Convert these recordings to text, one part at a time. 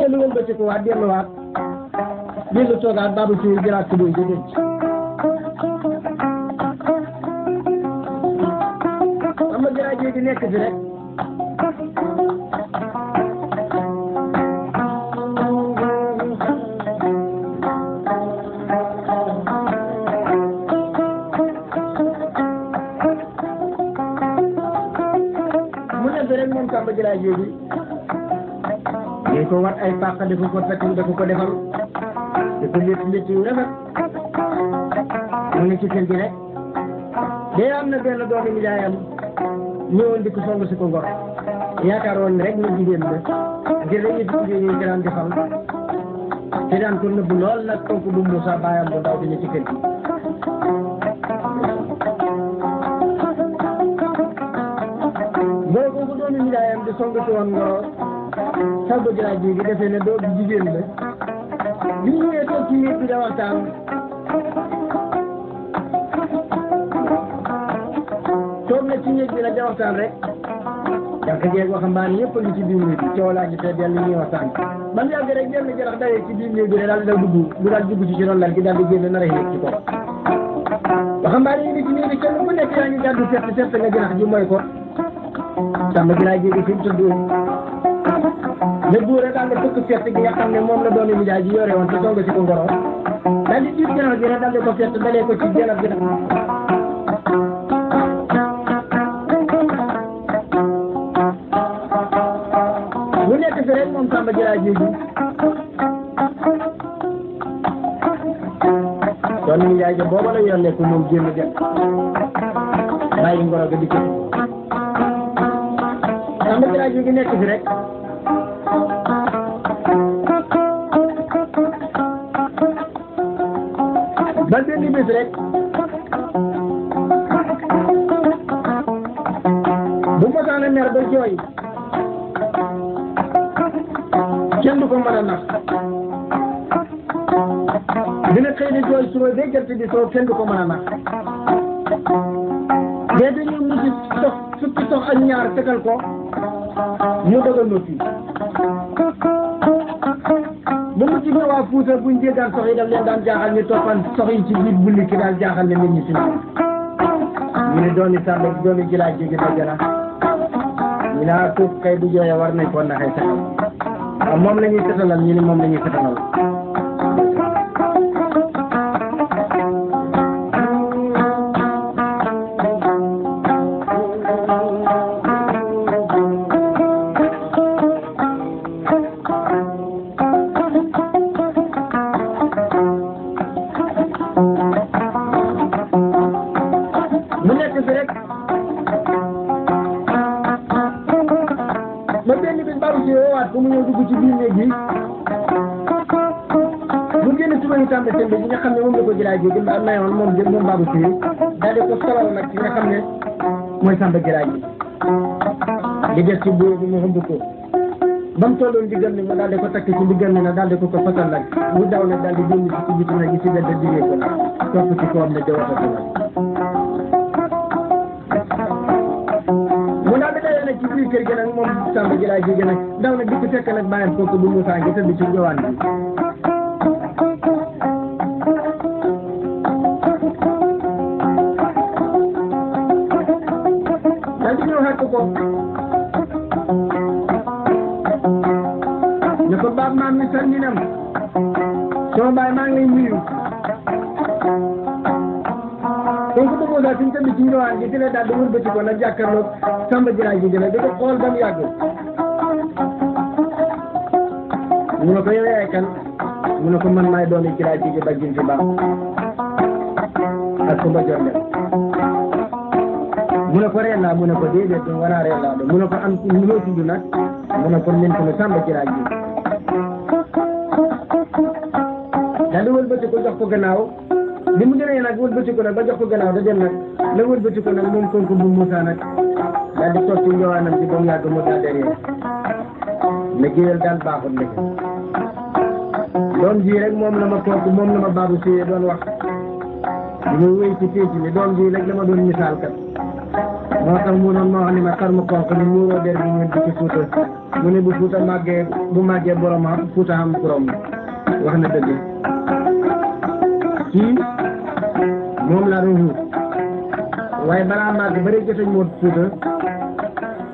dellu wëlbati ko waat delluwaat dellu toogaat baabu si jëlaat ko doy ca denc xam nga jëlaat jéegi nekk fi rek moom Samba Jëlaay Jéegi dañ ko wat ay pàq dafa ko takk dafa ko defal dafa létt yu rafet mu ngi ci kër gi rek day am na benn doomu nijaayam ñëwoon di ko song si ko ngor yaakaaroon rek ñu jigéen la jële ñu jigéen ñi daan defal te daan ko nëbb lool nag kooku bu Moussa baayam bu ndaw bi ne ci kër gi boobu doomu nijaayam di song si woon ngoro Samba Jëlaay Jéegi defee ne doo jigéen la bi ñu ñëwee toog ci néeg bi da waxtaan toog na ci néeg bi nag da waxtaan rek jànq jeeg waxambaane yëpp a ngi ci biir néeg bi coow laa ji te dellu ñuy waxtaan man yàgg rek benn jarax dawee ci biir néeg bi daal di dugg ci ron lal gi daal di génn nar a yéeg ci kaw waxambaane yi ngi ci néeg bi kenn ku nekk yaa ngi gàddu fett nga jarax ji mooy ko Samba Jëlaay Jéegi fi mu tudd le buure daal di fëkk fett gi nga xam ne moom la doomu nijaay ji yore woon te song si ko ngoro daal di jiit jarax ji rek daal di ko fett dalee ko ci jarax gi bu nekk fi rek moom Samba Jëlaay Jéegi doomu nijaay ji booba la yor nekk moom génn dem bàyyi ngoro ga di ko Samba Jëlaay Jéegi nekk fi rek ba benn bés rek bu masaana mer ba jooy kenn du ko mën a nax dina xëy na jooy suba ba jant bi soo kenn du ko mën a nax mais dañu mujj sox fukki sox ak ñaar tegal ko mu dogal noppi ba mu ci waa Fuuta buñ déggaan sox yi daf leen daan jaaxal ñu toppan sox yi ci biir bulli ki daal jaaxal ne nit ñi si ñu ne doomi Samba doomi Jëlaay Jéegi dëgg la ñu ne kooku kay bu jooyee war nañ ko naxee setal waaw moom la ñuy setalal ñu ne moom la ñuy setalal Samba Tembe bi nga xam ne moom la ko Jëlaay Jéegi mayoon moom baabu si daal di ko solal nag ki nga xam ne mooy Samba Jëlaay Jéegi li des ci boobu mu xëmb ko ba mu tolloon diggal ni mu daal di ko takk ci diggal ni na daal di ko fasal nag mu daw nag daal di génn ci biti nag gi si da digee ko nag topp ci kawam ne jawatatu nag mu daal di dayoo nag ci biir kër gi nag moom Samba Jëlaay Jéegi nag daw nag di ko fekk nag bàyyam kooku bu Moussa ngi tëdd ci njowaan bi ne ko baab maam mi salminam sama baay maa ngi lay nuyu donc bu Moussa fi mu tëdd ci ñëwaan gi ci la daal di wëlbati ko nag jàkkaarloo Samba Jëlaay Jéegi nag di ko xool ba mu yàgg mu ne ko yow yaay kan mu ne ko man maay doomi Jëlaay Jéegi bajjin fi baax ak ko ba jonde mu ne ko reen laa mu ne ko déedéet wala reen laa mu ne ko am noo tudd nag mu ne ko nen ko ne Samba Jëlaay Jéegi daal di wëlbati ko jox ko gannaaw bi mu demee nag wëlbati ko nag ba jox ko gannaaw da dem nag la wëlbati ko nag moom konko bu Moussa nag daal di toog ci njowaanam ci ba mu yàgg mu daal derrière ne géwél daal baaxul nekk doom ji rek moom la ma kooku moom la ma baabu si doon wax di ma wéy ci pénc mi doom ji rek la ma doon misaal kat moo tax mu noon ma wax ni ma xar mu konk ni muuroo der bi ñun di ci Fuuta mu ne bu Fuuta màggee bu màggee boroma Fuuta am borom wax na dëgg kii moom laa doon wut waaye balaa màgg ba rek jotañ moo Fuuta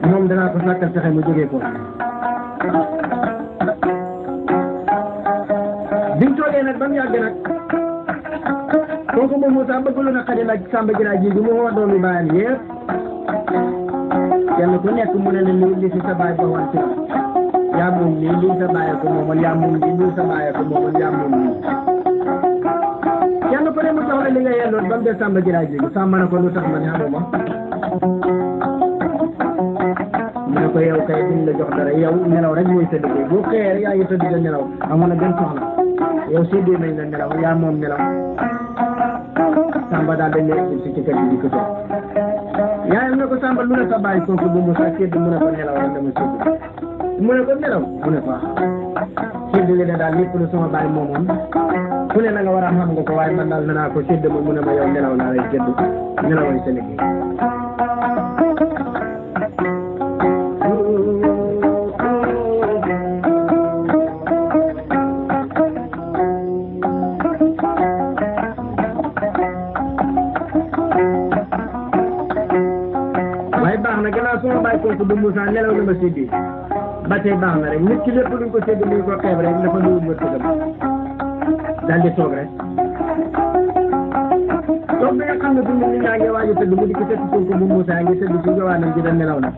moom danaa ko sàkkal pexe mu jógee ko biñ toogee nag ba mu yàgg nag kooku moom Moussa bëggulu na Xadi nag Samba Gira ji bi mu woo doomi baayam yëpp kenn ku nekk mu ne ne li fi sa baay ba wan ci yaa moom lii lii sa baay ko moomoon yaa moom lii lii sa baay ko moomoon yaa moom lii kenn ku ne mu jox la li nga yelloon ba mu def Samba Gira ji Samba na ko lu tax ma ne xamuma mu ne ko yow kay duñ la jox dara yow nelaw rek mooy sa liggéey boo xëyee rek yaa ngi tëdd nelaw amoon na gën soxla yow séddee nañ la nelaw yaa moom nelaw Samba daal dañ lay si ci kër gi di ko toog yaayam ne ko Samba lu ne sa bàyyi kooku bu mu sa sédd mu ne ko nelaw rek dama sédd mu ne ko nelaw mu ne ko sédd li ne daal lépp lu sama bàyyi moomoon ku ne na nga war a xam nga ko waaye man daal nanaa ko sédd ma mu ne ma yow nelaw naa lay sédd nelawal sa liggéey suma bàyyi kooku bu Moussa nelaw na ma séddi ba tey baax na rek nit ki lépp luñ ko séddi muy ko xeeb rek dafa luwul wër tëgam daal di toog rek toog bi nga xam ne bu nit ñaa ngi waaj a tëdd mu di ko fekk kooku bu Moussa ngi tëdd ci jawaanam ji da nelaw na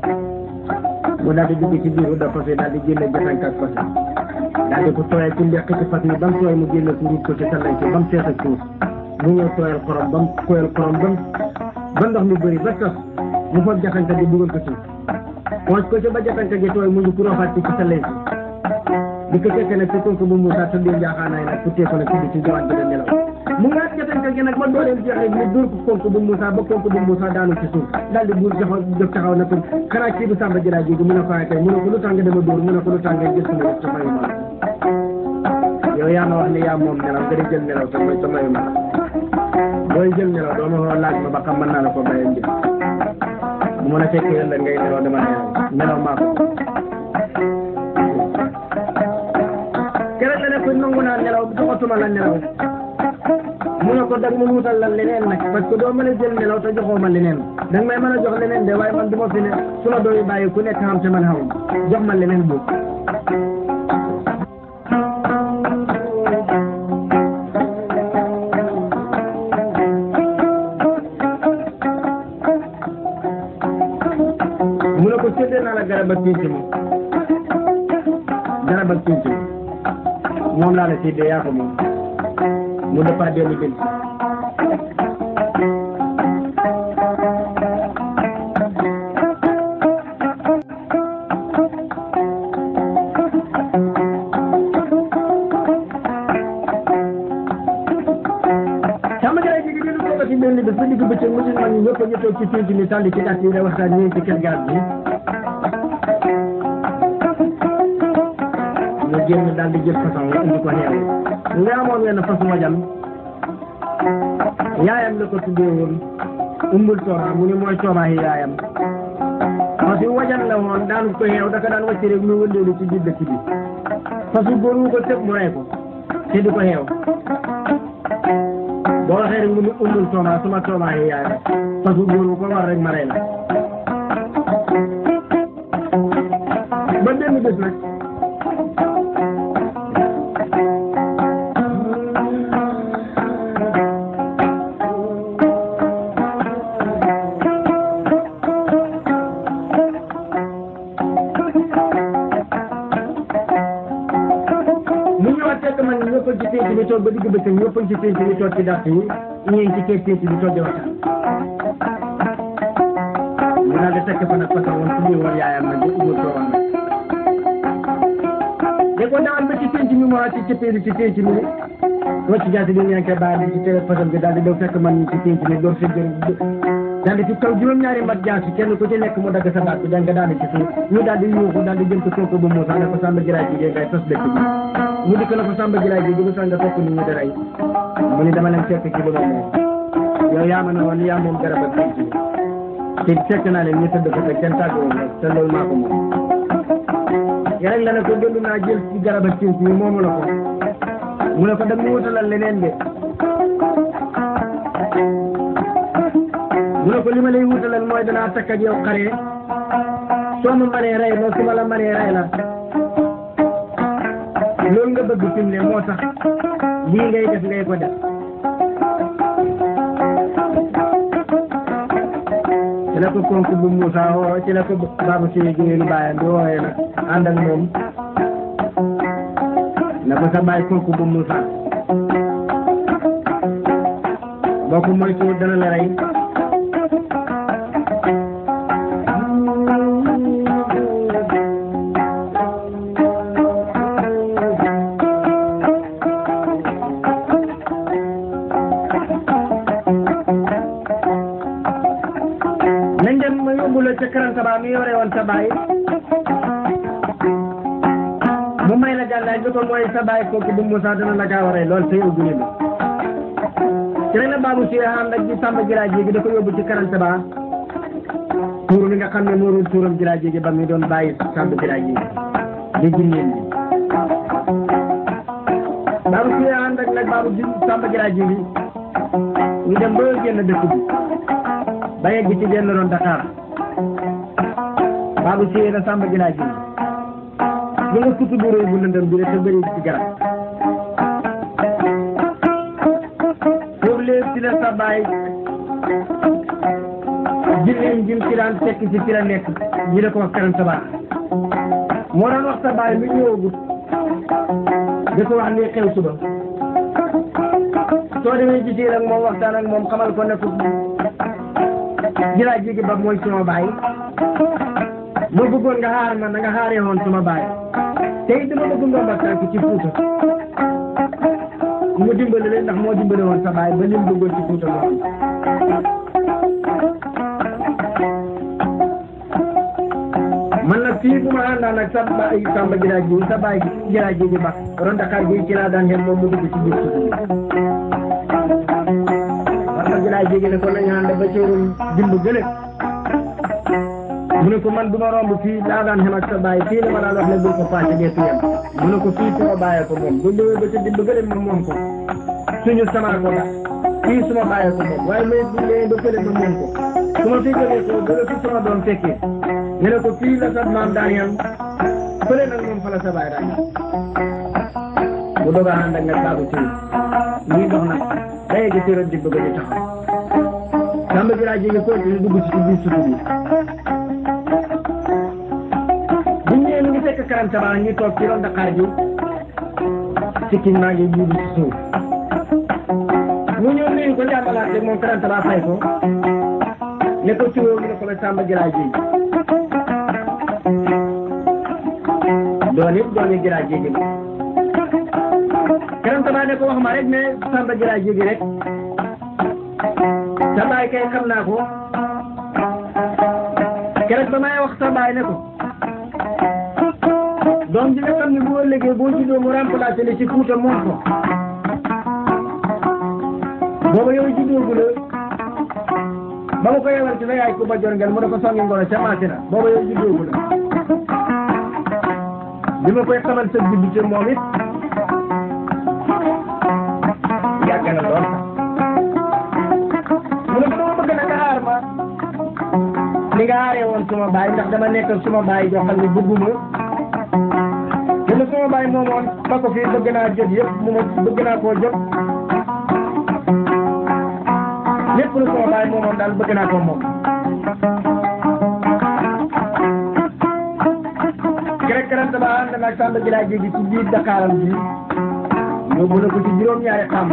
mu daal di dugg ci biiru da fas yi daal di génne jafankat fas yi daal di ko tooyal ci ndeq ci fas yi ba mu tooy mu génne ko ruut ko ci talañ ci ba mu seet ak suuf mu ñëw tooyal xorom ba mu tooyal xorom ba ndox mi bëri ba tas mu foog jaxante bi dugal ko ci poos ko ci ba jaxante gi tooy mu ngi kuroofaat ci sa lay di ko fekkee nag fekkoon ko bu Moussa tëddee njaaxaanaay nag ku tee ko nag ci jawaat bi da nelaw mu ngaat jaxante gi nag ba dooleem jeexee mu dóor ko konk bu Moussa ba konk bu Moussa daanu ci suuf daal di buur jóg taxaw na ko xanaa kii du Samba Gira ji mu ne ko ay kay mu ne ko lu tax nga dama dóor mu ne ko lu tax nga jël sama yëpp sa mayu ma yow yaa ma wax ne yaa moom nelaw nga di jël nelaw sa mayu ma booy jël nelaw doo ma xoo laaj ma ba xam mën naa la ko bàyyee njël bu ma la fekkee ëllëg ngay nelaw dama nelaw maa ko keroog la ne ko nangu naa nelaw joxatuma la nelaw mu ne ko dag ma wutal la leneen nag parce que doo mën a jël nelaw te joxoo ma leneen danga may mën a jox leneen de waaye man du ma fi ne su ma dooy bàyyi ku nekk xam te man xamul jox ma leneen boobu mu ne ko séddee naa la garab ak pinc mi garab ak pinc mi moom laa la séddee yaa ko moom mu départ dellu pinc Samba Gira ji di lu ko ci benn bés ba digg bëccëg mu mag ñi ñëpp ñu toog ci pinc mi tàlli ci gàtt yi da waxtaan ñeen ci kër gaal bi mu génn daal di jël façon indi ko xeew nga amoon wenn façon wajal yaayam la ko tuddee woon umbul tooba mu ne mooy tooba yi yaayam parce que wajal la woon daanu ko xeew daka daan wàcc rek mu wëndeelu ci biir dëkk bi parce que góor wu ko tëb mu rey ko te du ko xeew boo waxee rek mu ne umbul tooba suma tooba yi yaayam parce que góor wu ko war rek ma rey la ba benn bés nag ci pénc bi toog ba digg bëccëg ñëpp ci pénc bi toog ci dàtt yi ñeen ci kër pénc bi toog di waxtaan mu daal di tekk fa nag façon woon su ñuy war yaayam nag di umul toowan nag da ko dawal ba ci pénc mi mu wàcc ci pénc mi wacc jaasi bi ñaan koy bàyyi ci télé façon bi daal di daw fekk man ci pénc mi door si daal di ci kaw juróom-ñaari mat jaasi kenn ku ci nekk mu dagg sa baat bi danga daal di ci suuf ñu daal di yuuxu daal di jël ko toog ko ba Moussa ne ko Samba Gira ji ngay tos dëkk bi mu dikk na ko Samba Gira ji bu sanga fekk nit ñi da rey mu ni dama leen fekk ci ba moom yow yaa ma ne woon yaa moom garab ak pénc mi te fekk naa leen ñu tëdd ko te kenn tàgguwul rek te loolu maa ko moom rek la ne ko gëndu naa jël ci garab ak ci moomu la ko mu ne ko dem mu wutalal leneen de mu ne ko li ma lay wutalal mooy danaa takk ak yow xare soo ma mënee rey ma su ma la mënee rey la loolu nga bëgg fi mu ne moo tax lii ngay def ngay ko def ci la ko konk bu Moussa woo ci la ko Babou Seye jigéenu bàyyam bi wooyee nag ànd ak moom na ko sa bàyyi konk bu Moussa boo ko moytu dana la rey ca karantaba mi yore woon sa baay mu may la gànnaay bi ko mooy sa baay kooku bu Moussa dana la kaa waree lool te yow gune ma ci rek la Babou Seye ànd ak ji Samba Gira Jéegi da ko yóbbu ci karantaba tuur mi nga xam ne moo doon tuuram Gira Jéegi ba mi doon bàyyi Samba Gira Jéegi di jinneen bi Babou Seye ànd ak nag Samba Gira Jéegi ñu dem ba génn dëkk bi ba yegg ci génn doon Dakar Babou Seye na Samba Gira Jéegi ñu nga futu bu réy bu lëndëm bi rek te bëri ci garab foofu léegi ci la sa baay jinneem jim ci daan fekk ci la nekk ñu ne ko wax karantaba moo doon wax sa baay lu ñëwagut da ko wax ni xew suba soo demee gisee ak moom waxtaan ak moom xamal ko ne ko Gira Jéegi ba mooy suma baay moo bëggoon nga xaar ma na nga xaaree woon suma baay tey dama bëgg ndomba tànk ci Fuuta mu dimbali leen ndax moo dimbali woon sa baay ba lim bëggoon ci Fuuta moom man nag fii bu ma àndaan ak sa baay Samba Gira Jéegi sa baay Gira Jéegi ba ron Dakar gi ci laa daan moom mu dugg ci biir suuf Samba Gira Jéegi ne ko nañu ànd ba coorum dimb gële mu ne ko man du ma romb fii laa daan xem ak sa baay fii la ma daan wax ne bul ko paase dee tuyam mu ne ko fii suma bàyyee ko moom bu ñëwee ba ca dimb gële moom ko suñu sama ko daal fii suma bàyyee ko moom waaye mais bu ñëwee ba fële ma moom ko su ma fi jógee ko dala fi sama doom fekkee ñu ne ko fii la sa maam daan yam fële nag moom fa la sa baay daan yam bu doog a ànd ak nag Babou Seye ñuy dox nag day gi séeréer dimb gële taxaw Samba Gira Jéegi continué dugg ci biir suuf bi fekk karantaba ñu toog ci ron Dakar ji sikkiñ maa ngi jiitu ci suuf mu ñëw nuyu ko jàmbalaat moom karantaba fay ko ne ko tuwoo mu ne ko la Samba Gira Jéegi doon it doon Gira Jéegi la karantaba ne ko wax ma rek ne Samba Gira Jéegi rek sa baay kay xam naa ko keroog ba may wax sa baay ne ko doom ji nga xam ne boo léegi boo juddoo mu remplacé la ci Fuuta moom ko booba yow juddoo gu la ba ma ko yewal ci la yaay ko ba jor ngel mu ne ko songi ngoro ca Masina booba yow juddoo gu la bi ma koy xamal sa juddu te moom it yàgg na lool mu ne ko dama bëgg na nga aar ma ni nga aaree woon suma baay ndax dama nekk suma baay joo xam ne bëgguma sama baay moomoon ba ko fii bëgg naa jot yëpp mu ma bëgg naa koo jot lépp lu sama baay moomoon daal bëgg naa koo moom kerek karantaba ànd naag Samba Gira Jéegi ci biir Dakaram bi yóbbu na ko ci juróom-ñaari xàmb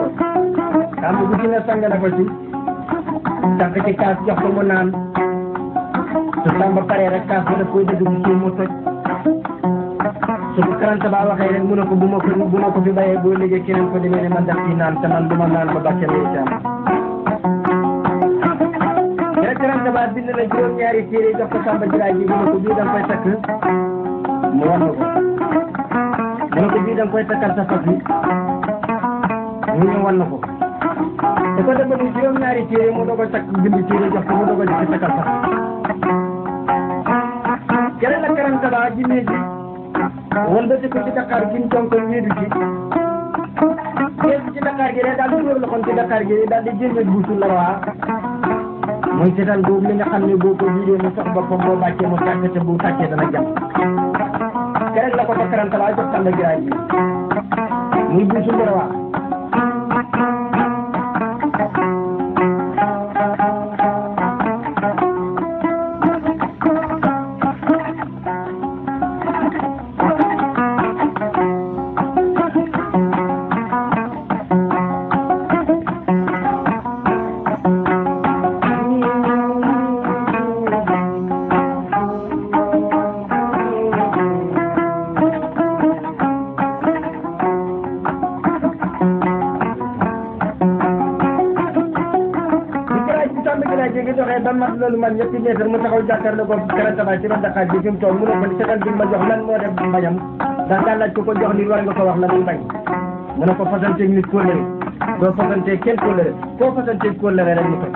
bu ci ne sang na ko ci tànk ci kaas jox ko mu naan su Samba paree rek kaas ba daf koy dëgg ci suuf mu toj su ko karantaba waxee rek mu ne ko bu ma ko fi bàyyee boo liggéey keneen ko demee ne man daf ci naan te man du ma naan ba bàcce lay caam kerek karantaba bind na juróom-ñaari téere jox ko Samba Gira Jéegi mu ne ko bii da nga koy takk mu wan ko mu ne ko bii da nga koy takkal sa fas yi mu ñëw wan na ko te ko defal juróom-ñaari téere mu doog a takk bind téere jox ko mu doog a di ci takkal sax kere la karanta ba jinne ji wala ci ko ci Dakar gi ñu tonko wéedu ci ci Dakar gi rek daal di wër loxoon ci Dakar gi daal di génne buusu la waa mooy seetal boobu li nga xam ne boo ko jiidee mu sox boppam boo bàccee mu tàkk te bu tàkkee dana jàpp kere la ko ko karanta ba jox tànn giraay bi muy buusu la waa loolu man ñetti mètre mu taxaw jàkkaarloo ko karanta ba ci ron Dakar bi fi mu toog mu ne ko li setal bi ma jox lan moo def mbañam ndax daal laaj ko jox nit war nga ko wax la muy bañ mu ne ko fasanteeg nit kóllëre doo fasanteeg kenn kóllëre koo fasanteeg kóllëre rek mu toj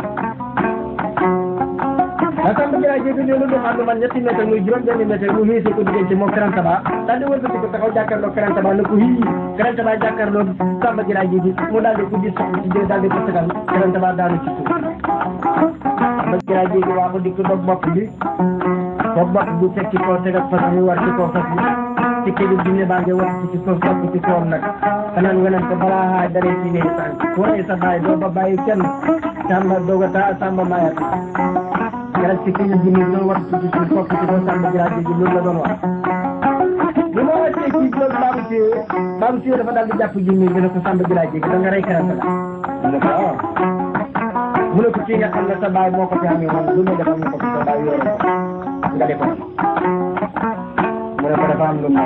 da Samba Giraay jéegi loolu du xam man ñetti mètre muy juróom-benni mètre mu hiise ko diggante moom karanta ba daal di wëlbati ko taxaw jàkkaarloo karanta ba ne ko hii karanta ba jàkkaarloo Samba Giraay jéegi mu daal di ko di soxla ci jë daal di ko tegal karanta ba daanu ci suuf Samba Giraay jéegi waa ko dikk dog bopp bi teg ci kaw tegal fas yi war ci kaw fas yi ci kédu jinne baa ngi war ci suuf topp ci kawam nag xanaa nga naan ko balaa xaaj daree ci ngay tànk ku rey sa baay doo ba bàyyi kenn Samba doga taa Samba mayat keroog ci kédu jinne loolu war ci suuf topp ci kaw Samba Giraay jéegi loolu la doon wax bi ma wàccee ci loolu baabu téye dafa daal di jàpp jinne bi ne ko Samba Giraay jéegi da nga rey karanta la mu ne ko waaw mu ne ko kii nga xam ne sa baay moo ko fi amee moom lu ne defal na ko sa baay yore ko nga defal mu ne ko dafa am lu mu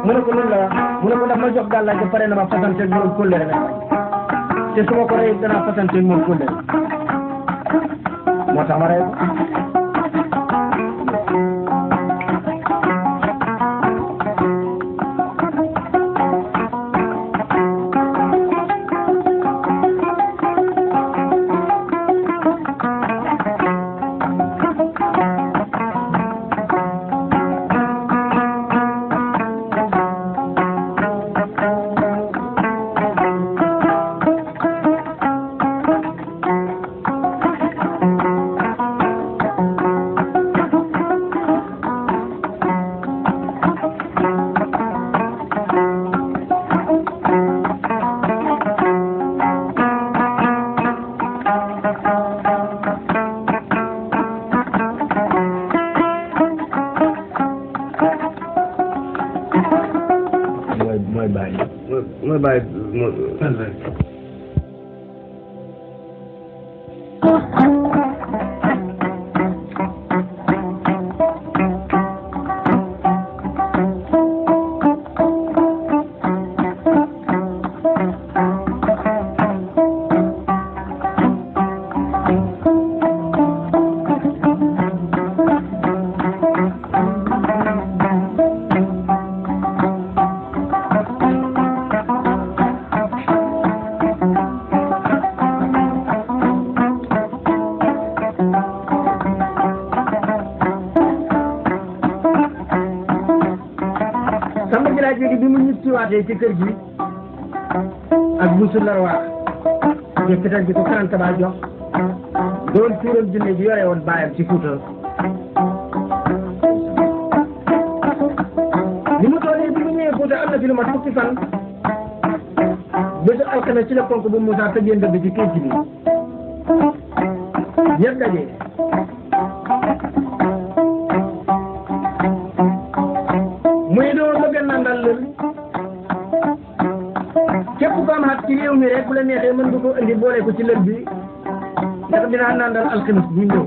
mu ne ko lu la wax mu ne ko daf ma jox gàllaaj ba pare na ma fasanteeg moom kóllëre nag te su ma ko rey danaa fasanteeg moom kóllëre moo tax ma rey ko mooy bàyyi ci kër gi ak buusu larwaax te fetal bi ko karanta ba jox doon tuuram jinne ji yore woon baayam ci Fuuta ni mu toolee bi mu ñëwee Fuuta am na fi lu mat fukki fan bésu alxames ci la ponk bu Moussa tëjee ndënd ci kénc bi ñëpp daje muy doon bëgg a nandal lël képp ko am xat ci réew mi rek bu la neexee mën nga ko indi boole ko ci lël bi ndax dinaa nandal alxames bu ñëw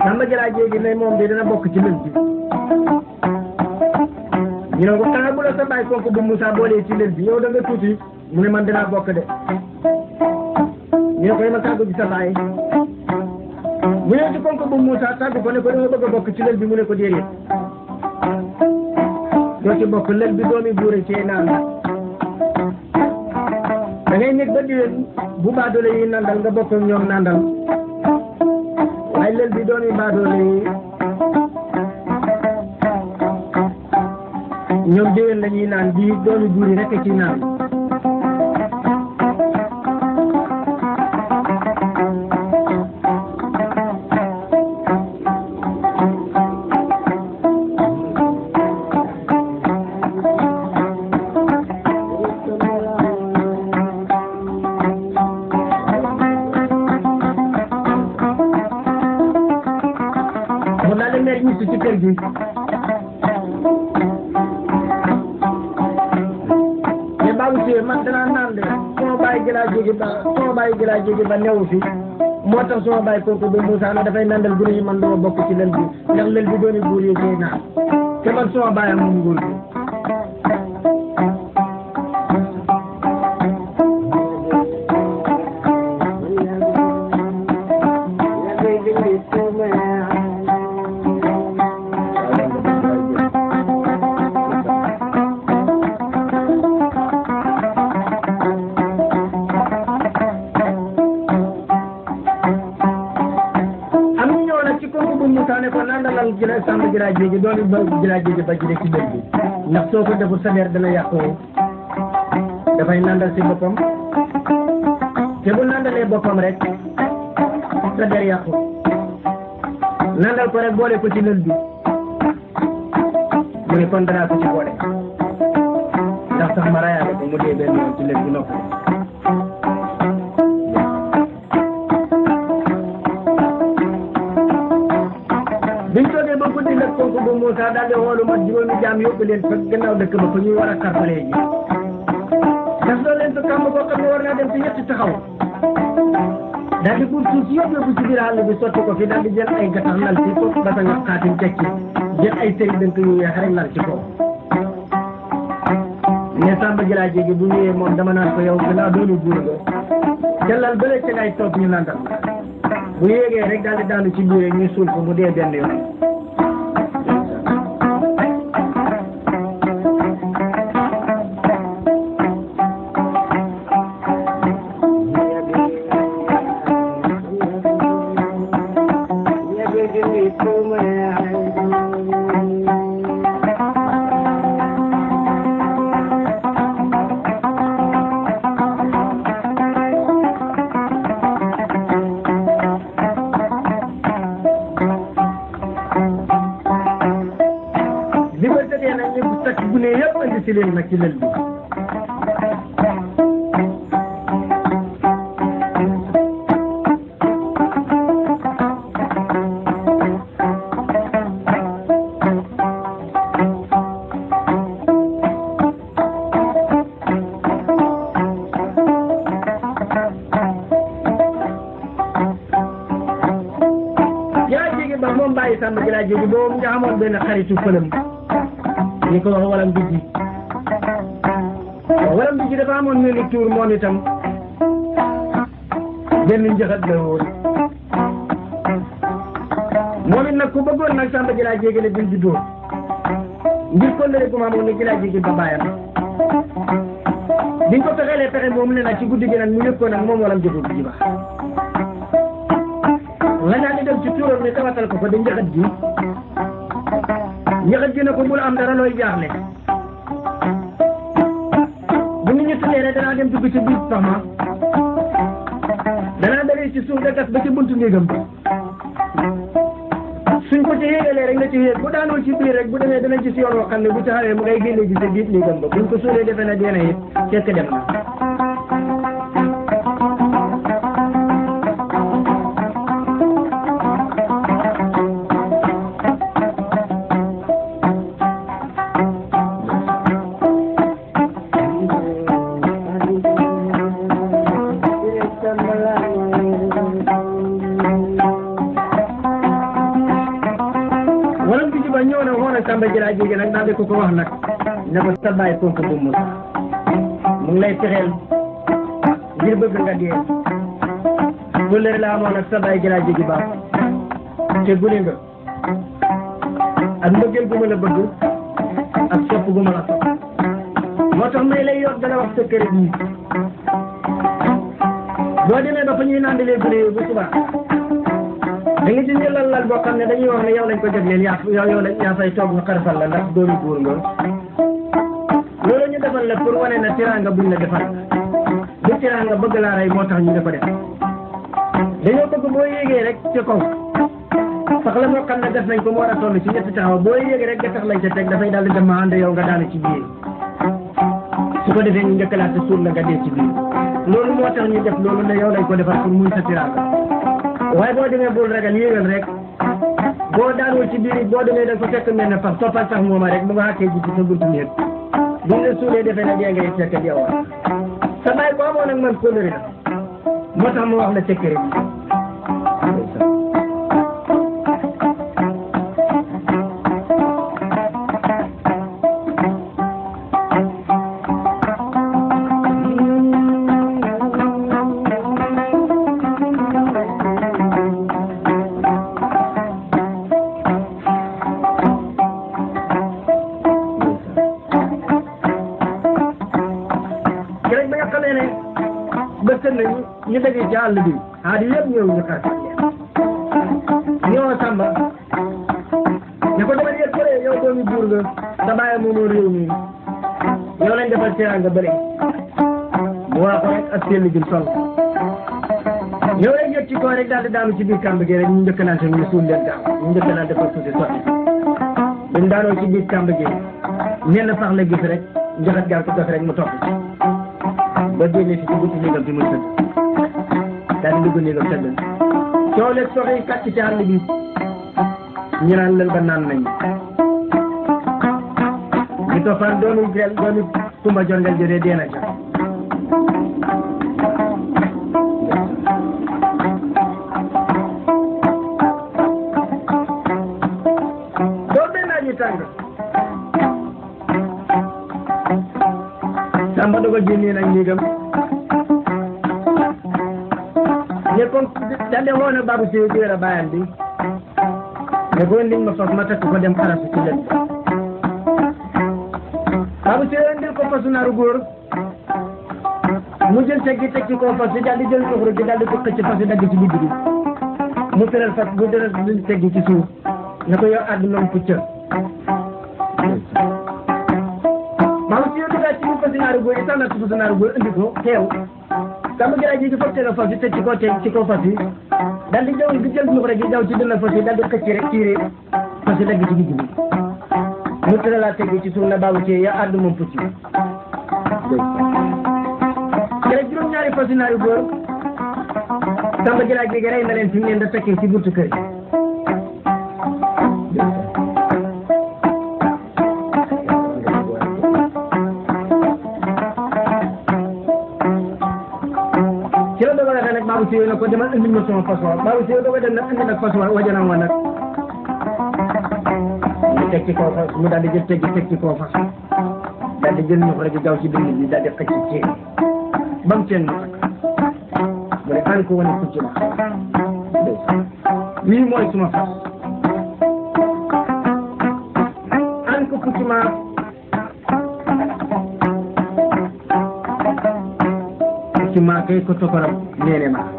Samba Giraay jéegi ne moom de dana bokk ci lël bi ñu ne ko xanaa bu la sa baay fonk bu Moussa boolee ci lël bi yow da nga tuuti mu ne man dinaa bokk de ñu ne ko ma tàggu ci sa baay mu ñëw ci fonk bu Moussa tàggu ko ne ko dama bëgg a bokk ci lël bi mu ne ko déedéet doo ci bokk lël bi doomi buure cee naan da ngay nekk ba diwén bu baadoole yi nandal nga bokk ak ñoom nandal waaye lël bi doomi baadoole yi ñoom diwén la ñuy naan bii doomi buur yi rek ci naan ci kër gi mais baabu si man danaa naan de suma bàyyi gëlaa jóge ba newu fi moo tax suma bàyyi kooku ba Moussa na dafay nandal gune yi man dama bokk ci lël bi ndax lël bi dooni buur yi cee naan te man suma bàyyi moom nguur bi jëla sàmm jëlaa jéegi doon ba jëlaa jéegi ba jële ci lël bi ndax soo ko deful sa der dana yàqoo dafay nandal si boppam te bu nandalee boppam rek sa der yàqu nandal ko rek boole ko ci lël bi mu ne kon danaa ko ci boole ndax sax ma rayaale ko mu dee benn yoon ci lël bi nopp biñ toogee ba guddi nag kooku bu Moussa daal di xoolu mat juróomi jaam yóbbu leen fa gannaaw dëkk ba fa ñuy war a karfalee ji daf doon leen fa kàmb koo xam ne war naa dem ci ñetti taxaw daal di buur suuf si yëpp yóbbu ci biir àll bi sotti ko fi daal di jël ay gattax lal ci foofu ba sa nga xaatim teg ci jël ay sëri dënk yu weex rek lal ci kaw mais Samba Jëlaa Jéegi bu ñëwee moom dama naan ko yow gannaaw doonu buur nga ca lal bële ca ngay toog ñu nandal bu yéegee rek daal di daanu ci biir ñu suul ko mu dee benn yoon ci leen nag ci lël bi Jëlaa Jéegi ba moom bàyyi Samba Jëlaa Jéegi boobu nga amoon benn xaritu fëlam ñu ko wax walam biddi walam biddi dafa amoon ñu ni tuur moom itam benn njëxat la woon moom it nag ku bëggoon nag Samba Jëlaa Jéegi ne biñ juddoo ngir kóllëre gu ma amoon ne Jëlaa Jéegi ba bàyyam biñ ko fexeelee pexe moom ne nag ci guddi gi nag mu yëg ko nag moom walam jëfut ji ba nga daal di dem ci tuuram ne tawatal ko di njëxat ji njëxat ji ne ko bul am dara looy jaaxle bu nit ñi tuddee rek danaa dem dugg ci biir pax ma danaa dawee ci suuf da gas ba ci buntu néegam suñ ko ci yéegalee rek nga ci yéeg bu daanoo ci biir rek bu demee dana gis yoon woo xam ne bu ci xawee mu ngay génne gis biir néegam ba buñ ko suulee defe na deena it fekk dem na Samba Jëlaa Jéegi nag daal di ko wax nag ne ko sa bàyyi kooku bu mu ngi lay fexeel ngir bëgg nga dee kóllëre la amoon ak sa bàyyi Jëlaa Jéegi baax te gune nga ak mbëggeel gu ma la bëgg ak sopp gu ma la sopp moo tax may lay yor dana wax sa kër bii boo demee ba fa ñuy nandalee gune yi bu subaa da nga ci jëlal lal boo xam ne dañuy wax ne yow lañ ko jagleel yaa fay toog ñu xarfal la ndax doomi buur nga loolu ñu defal la pour wane na tiraanga buñ la defal bu tiraanga bëgg laa rey moo tax ñu ne ko def dañoo bëgg boo yéegee rek ci kaw sax la moo xam ne def nañ ko mu war a toll ci ñetti taxaw boo yéegee rek nga tax lañ ca teg dafay daal di dem ma ànd yow nga daanu ci biir su ko defee ñu njëkkalaate suur la nga dee ci biir loolu moo tax ñu def loolu ne yow lañ ko defal pour muy sa tiraanga waaye boo demee bul ragal yéegal rek boo daanoo ci biir boo demee da ko fekk mel ne faf toppal sax mooma rek mu nga xàkkee ji ci sa buntu néeg buñ la suulee defee ne dee ngay fekk di awaat sa bàyyi ko amoon nag man kóllëre la moo tax mu wax la secret bi ñu dëggee ci àll bi aadi yëpp ñëw ñu xar ñoo sàmba ne ko demal yëg bële yow doomi buur nga sa bàyyi moomoo réew mi yow lañ defal teraanga bële mu waa ko rek ak seen gin sol ñëw rek yëg ci kaw rek daal di daanu ci biir kàmb gi rek ñu njëkkalante ñu suul leen gaaw ñu njëkkalante fa suusi sotti buñ daanoo ci biir kàmb gi ñenn sax la gis rek njoxat gaal ko def rek mu topp ba génne si ci buntu néegam bi muy tëdd daal di dugg néegam tëdd soo leen soxee kàcc ci àll bi ñu naan lël ba naan nañ ñu toppaan doomi Kumba Jongel jëlee dee na ca doo benn naaj yu tàng Samba dogal génnee nag néegam ne comme daal woo na Babou Seye di a bàyyam bi ne ko liñ ma fas ma takk ko dem xarasu ci leen Babou Seye indil ko fasu naaru góor mu jël teg gi teg ci kaw fas bi daal di jël soxru gi daal di ko xëcc fas bi dagg ci digg bi mu tëral fas bu tëral luñ teg gi ci suuf ne ko yow àdduna mu pucca Babou Seye dugaat ci mu fasu naaru góor yi tànnat fasu naaru góor indi ko teew Samba Giraay ji di foog teel a fas yi teg ci kaw fas yi daal di jaww di jël nuux rek di daw ci dënn fas yi daal di xëcc rek tiire fas yi dagg ci digg bi mu tëralaat teg ci suuf na Babou Seye yaa àddu moom pucc rek juróom-ñaari fas yi naaru góor Samba Giraay ji rey na leen fi mu leen da fekkee ci buntu kër Babou Seye na ko demal indil ma sama fas wa Babou Seye doog a dem nag indi nag fas wa wajanam wa nag mu teg ci kaw fas mu daal di jël teg ci kaw fas daal di jël ñox rek daw ci dënn bi daal di xëcc ci ceeb ba mu teen mu takk mu ne an ko wane kucc ma lii mooy suma fas an ko kucc ma kucc ma kay ko tokoram neene ma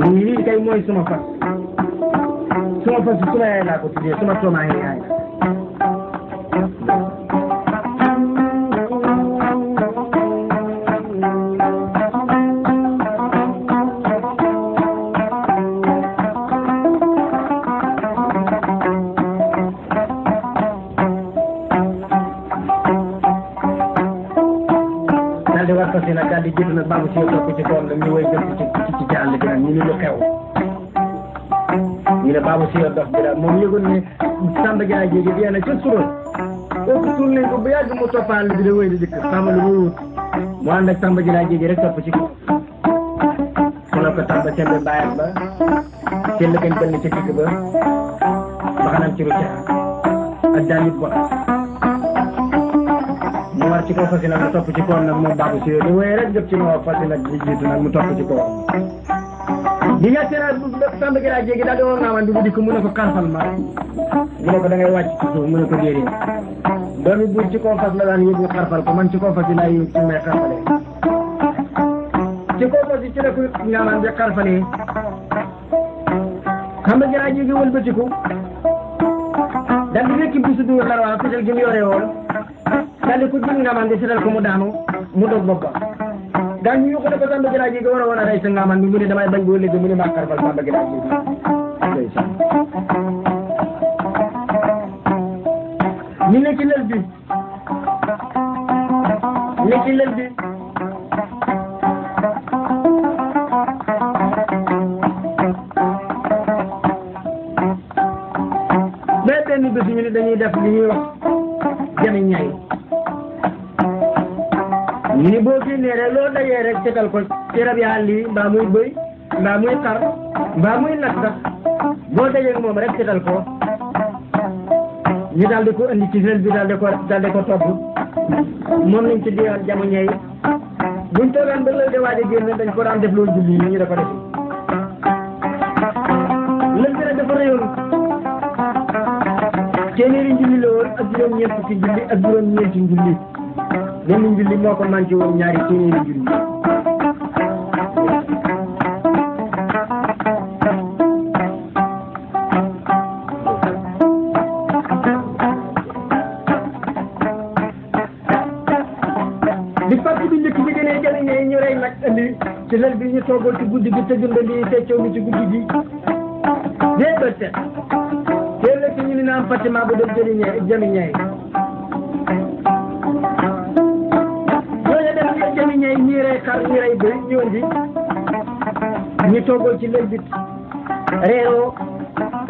lii kay mooy suma fas suma yaay laa ko tuddee suma toomaa yaay daal di war fas yi nag daal di jiitu nag Babou Seye topp ci kawam nag ñu woy gën ci àll bi nag ñu ni lu xew ñu ne Babou Seye dox bi daal moom yëgoon ne Samba Giraay jéegi bi na ca suróon kooku suur nañ ko bu yàgg mu topp àll bi da wéy di dëkk xama lu muy wut mu ànd ak Samba Giraay jéegi rek topp ci kaw mu ne ko Samba sembe bàyyam ba sell gañ benn ca dikk ba xanam ci rucca ak daan nit bon mu war ci kaw fas yi nag mu topp ci kawam nag moom Babou Seye di wéy rek jëp ci moo fas yi nag di jiitu nag mu topp ci kawam bi nga seeraat Samba Giraaj jéegi daal di woo ngaaman bi bu dikk mu ne ko xarfal ma mu ne ko da ngay wàcc ci suuf mu ne ko déedéet doomi buur ci kaw fas la daan yëg ñu xarfal ko man ci kaw fas yi laay yëg ci may xarfalee ci kaw fas yi ci la ko ngaaman bi xarfalee Samba Giraaj jéegi wëlbatiku daal di wékki bisu du xarwaa fital gi mu yore woon daal di ko jël ngaaman bi fital ko mu daanu mu dog boppam gaa ñu ko ne ko Samba Giraaj jéegi war a woon a rey sa ngaaman bi mu ne damay bañ boo léegi mu ne maa xarfal Samba Giraaj jéegi ñu ne ci lël bi mais benn bés ñu ne dañuy def li ñuy wax jami ñay ñu ni boo génnee rek loo dajee rek setal ko ci rab yaa lii mbaa muy bëy mbaa muy xar mbaa muy nag sax boo dajee moom rek setal ko ñu daal di ko indi ci lël bi daal di ko topp moom lañ ci diwaan jamu ñey buñ toogaan ba lël de waaj a génn dañ ko daan def loolu julli yi ñu da ko def lël bi nag dafa réyoon téeméeri njulli la woon ak juróom-ñeent fukki julli ak juróom-ñeenti njulli benn njulli moo ko manqué woon ñaari téeméeri njulli bi parti bi njëkk bi gënee jëli ñee ñu rey nag indi ci lël bi ñu toogal ci guddi gi tëgg ndënd yi feccew mi ci guddi gi dee ba set teel la ci ñu ni naan Fatima bu dem jëli ñee jëmi ñee ñooñu dem ñee jëmi ñee ñii rey xar ñii rey bëy ñu indi ñu toogal ci lël bi reeroo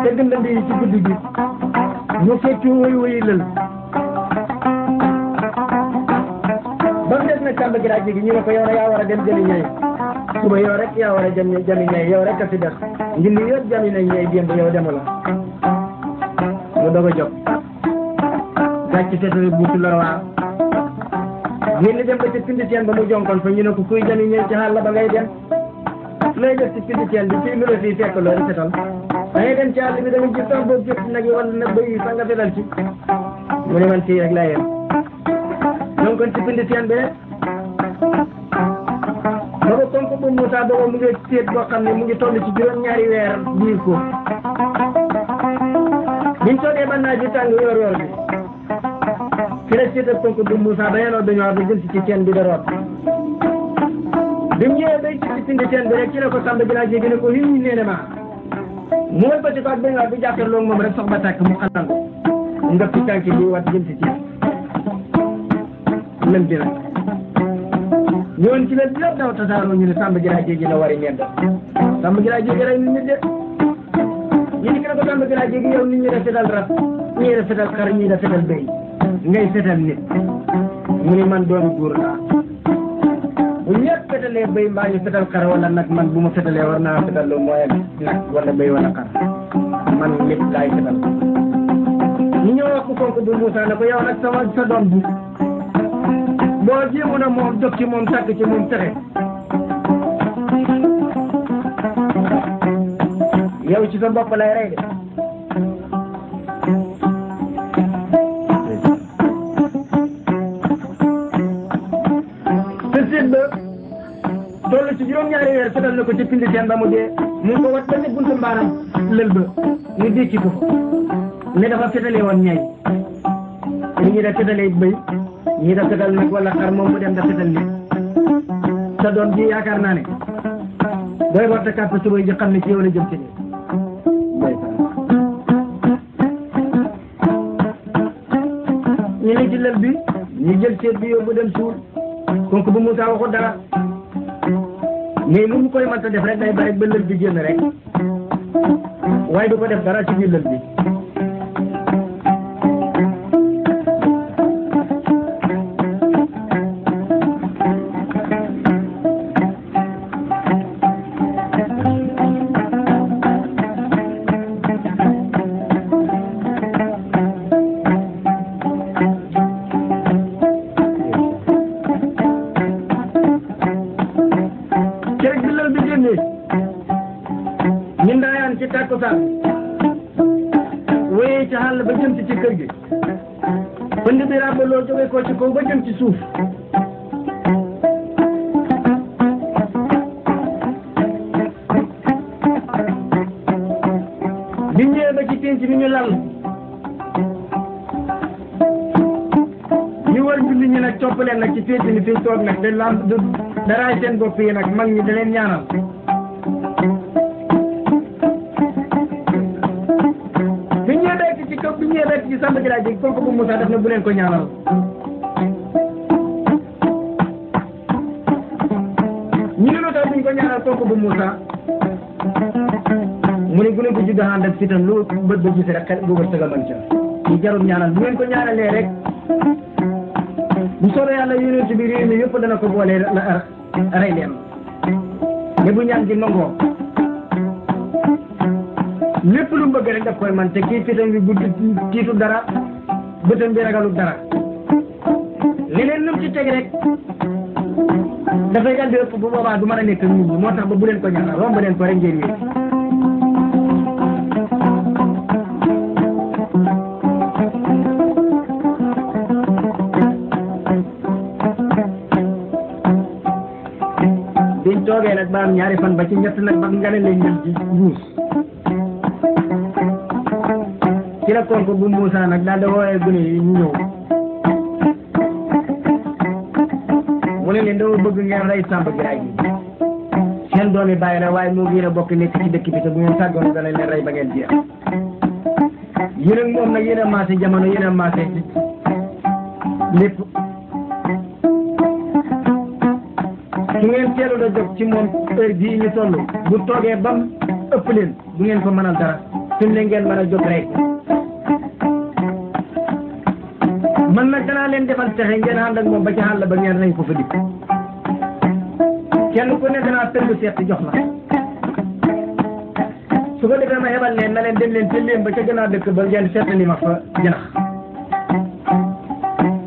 tëgg ndënd yi ci guddi gi ñu feccu woy woyi lël ba mu des nag Samba Giraaj jéegi ñu ne ko yow rek yaa war a dem jëli ñay suba yow rek yaa war a jëm jëmi ñay yow rek a fi def ngir li yëpp jëmi nañ ñay démb yow demu la mu doog a jóg gàcc seetlu buutu la waa génn dem ba ci pindi teen ba mu jonkoon fa ñu ne ko kuy jëmi ñay ci xàll ba ngay dem lay def ci pindi teen bi ci lu la fii fekk loolu setal da ngay dem ci àll bi da nga gis sax boobu jot nag yi wala nag bëy yi sax nga setal ci mu ne man fii rek laa yem donc kon ci pindi teen bi rek booba konko bu Moussa booba mu ngi seet boo xam ne mu ngi toll ci juróom-ñaari weer biir ko biñ toogee ba naaj bi tàng yor bi ci la seet ak konko bu Moussa ba yenoo dañoo ba jël ci teen bi da root bi mu ñëwee bay ci pindi teen bi rek ci la ko Samba Giraaj jéegi ne ko hii nee na ma mu wal ba ci ko ak benn bu jàkkaarloo moom rek sox ba tàkk mu xalam nga ci tànk bi wat jëm ci teen lël bi nag ñëwoon ci lël bi yëpp daw tasaaroo ñu ne Samba Giraaj jéegi la wari ñedd Samba Giraaj jéegi rek nit ñi de ñu ni ki ne ko Samba Giraaj jéegi yow nit ñi def fetal rab ñii def fetal xar ñii def fetal béy ngay fetal nit mu ni man doomi góor laa bu ñëpp fetalee béy mbaa ñu fetal xar wala nag man bu ma fetalee war naa fetal lu mooy nag wala béy wala xar man nit laay fetal ñu ñëw wax ko konk bu Moussa ne ko yow nag sa doom bi boo jéemoon a moom jóg ci moom tàgg ci moom texe yow ci sa bopp lay rey de te seet ba toll ci juróom-ñaari weer fetal na ko ci pindi teen ba mu dee mu ngi ko wat ba ne buntu mbaaram lël ba mu dékki ko ne dafa fetalee woon ñay li ñuy def fetalee bëy ñii da fetal nag wala xar moom mu dem da fetal nit sa doom ji yaakaar naa ne booy warta kàpp suba ji xam ne ci yow la jëm ci nii ñu ne ci lël bi ñu jël seet bi yóbbu dem suul konk bu Moussa waxu dara mais lu mu koy mënta def rek day bari ba lël bi génn rek waaye du ko def dara ci biir lël bi ñaan ci takkusaan wéyee ci xàll ba jëm ci kër gi pënd bi ràbbaloo jóge ko ci kaw ba jëm ci suuf bi ñëwee ba ci pénc mi ñu lal ñu war julli ñi nag topp leen nag ci pénc mi fi toog nag da lam daraay seen bopp yi nag mag ñi da leen ñaanal bi ñëwee bekk ci kaw bi ñëwee bekk ci Samba Giraaj ji kooku bu Moussa def na bu leen ko ñaanal ñu ne lu tax buñ ko ñaanal kooku bu Moussa mu ne gune ko judd ànd ak fitam lu bët ba gis rek xel boobu sëga man ca ñu jarul ñaanal bu ngeen ko ñaanalee rek bu soobee yàlla yonent bi réew mi yëpp dana ko boole rey leen mais bu ñaan gi nangoo lépp lu mu bëgg rek daf koy man te kii fitam bi gudd tiitu dara bëtam bi ragalu dara leneen lu mu ci teg rek dafay dal di ëpp bu boobaa du mën a nekk nit ñi moo tax ba bu leen ko ñaanal romb leen ko rek ngeen wéet biñ toogee nag ba am ñaari fan ba ci ñett nag ba nga ne leen ñëw ci muus ci la koor ko bu Moussa nag daal di woowee gune yi ñu ñëw mu ne leen dama bëgg ngeen rey Samba Giraaj yi seen doom yi bàyyi la waaye moo gën a bokk nekk ci dëkk bi te bu ngeen sàggoon dana leen rey ba ngeen jeex yéen ak moom nag yéen a maase jamono yéen a maase lépp su ngeen teelul a jóg ci moom heure bii ñu toll bu toogee bam ëpp leen bu ngeen ko mënal dara fi mu ne ngeen mën a jóg rek man nag danaa leen defal texe ngeen ànd ak moom ba ci àll ba ngeen rey ko fa dikk kenn ku ne danaa tëgg seet jox la su ko defee ma hebal leen na leen dem leen te leen ba ca gën a dëkk ba ngeen seetali ma fa janax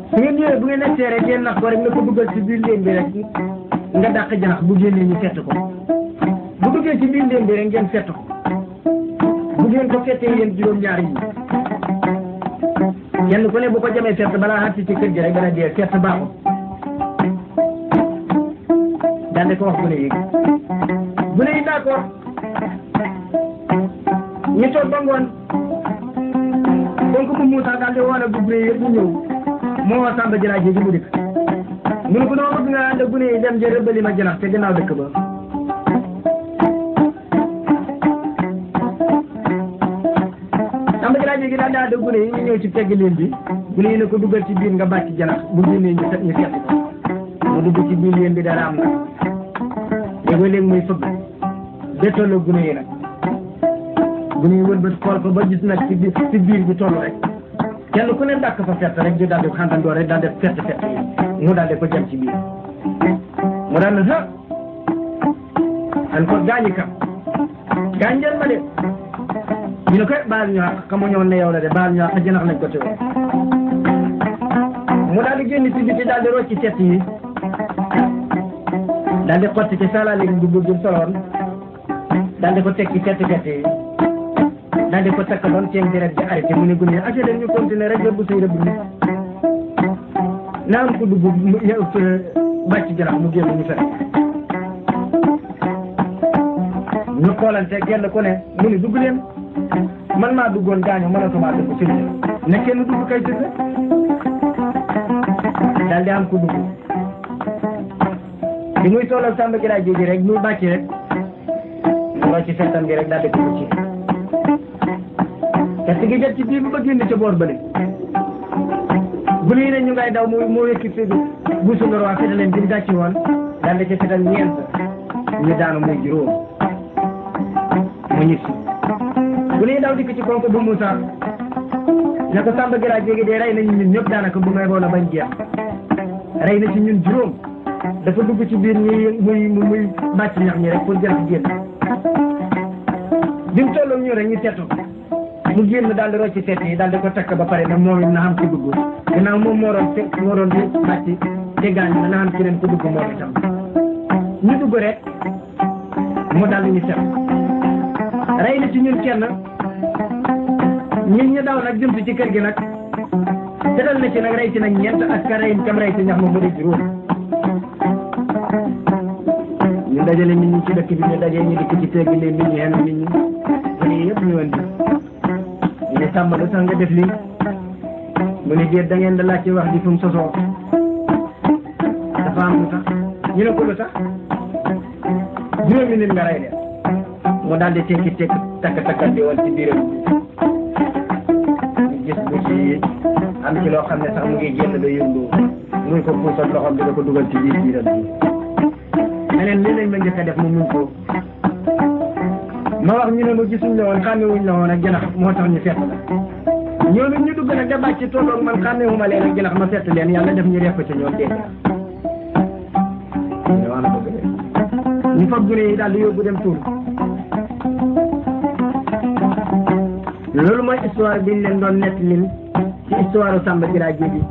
su ngeen ñëwee bu ngeen nekkee rek ngeen nax ko rek na ko duggal ci biir leen bi rek nga dàq janax bu génnee ñu fett ko bu duggee ci biir leen bi rek ngeen fett ko bu ngeen ko fettee yéen juróom-ñaar yi kenn ku ne bu ko jamee fett balaa xatti ci kër gi rek dana dee fett baaxul daal di ko wax gune yi gune yi d'accord ñu toog ba ngoon donc bu Moussa daal di woon a gune yi yëpp ñu ñëw moo wax Samba Giraaj ji mu dikk mu ne ko dama bëgg nga ànd ak gune yi dem jë rëbbali ma janax te gannaaw dëkk ba Samba Giraaj ji daal di ànd ak gune yi ñu ñëw ci tegg leen bi gune yi ne ko duggal ci biir nga bàcc janax bu génnee ñu setti ko mu dugg ci biir leen bi dara am na léegi muy fëgg de tolloo gune yi nag gune yi wëlbati xool ko ba gis nag ci biir bi toll rek kenn ku ne dàkk fa fett rek di daal di xantandoo rek daal di fett yi mu daal di ko jëm ci biir mu daal na an ko gaañi kam gaañjal ma de ñu ne ko baal ñu àq xamuñu woon ne yow la de baal ñu àq jënax nañ ko teewoon mu daal di génn ci biti daal di rocci fett yi daal di xotti ci salaale bu bëgg soloon daal di ko teg ci fett yi daal di ko takk doon ceeb bi rek di arrêté mu ne gune ak dañu continuer rek bu sëy rëbb nit naa am ko dugg bàcc janax mu génn ñu fekk ñu xoolante genn ku ne mu ne dugg leen man maa duggoon gaañu mënatuma dugg si ne kenn dugg kay tëdd daal di am ko dugg di muy tollal Samba Giraaj ji rek muy bàcc rek mu ci fettam gi rek daal di ko ci te gi jot ci biir bu ba génn ca boor bële bu lii ne ñu ngay daw mu wékki fi bu su ndorwaa feta leen bi mu gàcci woon daal di ca fetal ñeent ñu daanu muy juróom mu ñib si bu lii daw dikk ci konko bu Moussa ne ko Samba Giraaj ji de rey nañu ñun ñëpp daanaka bu may boona bañ jeex rey na ci ñun juróom dafa dugg ci biir ñi muy bàcc ñax ñi rek pour jël ci génn bi mu tolloog ñu rek ñu settu mu génn daal di rocci fett yi daal di ko takk ba pare nag moom it na xam ci dugg gannaaw moom moo doon di bàcc te gaañ na xam ci leen ko dugg moom itam ñu dugg rek mu daal di ñu set rey na ci ñun kenn ñun ñu daw nag jëm si ci kër gi nag tëral na ci nag rey ci nag ñeent ak ka rey kam rey ci ñax ma mu di juróom ñu dajale nit ñi ci dëkk bi ñu dajee ñu dikk ci teggi leen nit ñi xenu nit ñi mu ne yëpp ñu andi ñu ne sàmm lu tax nga def lii mu ne déet da ngeen da laaj ci wax di fu mu sosoo dafa am lu tax ñu ne ko lu tax juróomi nit nga rey leen mu daal di tekki takk di woon ci biiram ñu gis bu ci am ci loo xam ne sax mu ngi génn da yëndu muy ko puusal loxoom bi da ko dugal ci biiram bi meneen lii lañ ma njëkk a def mu muñ ko ma wax ñu ne ma gisuñ la woon xàmmewuñ la woon ak janax moo tax ñu fett la ñoom it ñu dugg nag da bàcc tolloog man xàmmewuma leen ak janax ma fett leen yàlla def ñu def ko ci ñoom dégg ñu fab gune yi daal di yóbbu dem tuur loolu mooy histoire biñ leen doon nett lin ci histoire Samba Kira Jébi